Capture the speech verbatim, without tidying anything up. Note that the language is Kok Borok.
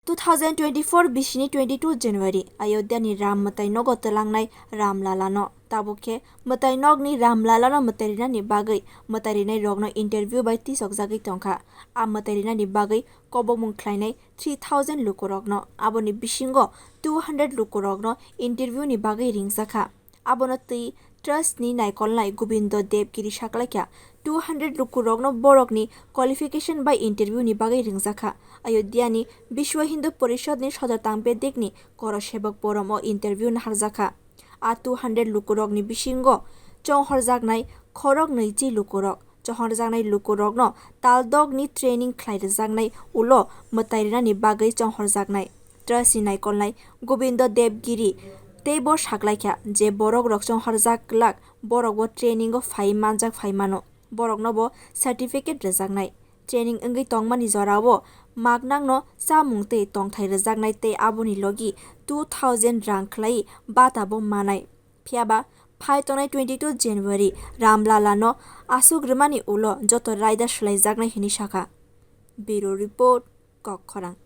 Two thousand twenty-four bisini twenty-two January, Ayodhya ni Ram mwtai nogo twlangnai Ram Lala no. Tabuk khe mwtai nokni Ram Lala no mwtai rinani bagwi mwtai rinai rokno interview bai tisokjagwi tongkha. A mwtai rinani bagwi kobokmung khlainai three thousand lukurokno, aboni bisingo two hundred lukurokno interview ni bagwi ringjakha. Abono twi trust ni naikolnai Gobindo Dev Giri saklaikha, two hundred lukurokno borokni qualification bai interview ni bagwi ringjakha. Ayodhya ni Biswa Hindu Porishad ni Sodor Tang Bedek ni Koro Sebok Forum o interview naharjakha. A two hundred lukurokni bisingo chonghorjaknai khorok nwichi lukurok. Chonghorjaknai lukurokno taldokni training khlai rwjaknai ulo mwtai rinani bagwi chonghorjaknai. Trust ni naikolnai Gobindo Dev Giri teibo saklaikha je borok rok chonghorjak glak borok bo training o phai manjak phai mano. Borokno bo certificate rwjaknai. Training wngwi tongmani jorao maknangno chamung tei tongthai rwjaknai tei aboni logi two thousand rang khlai bata bo manai. Phiyaba phai tongnai twenty-two January Ram Lala no aswk rwmani ulo joto raida swlaijaknai hinwi sakha. Bureau Report, Kokkhorang.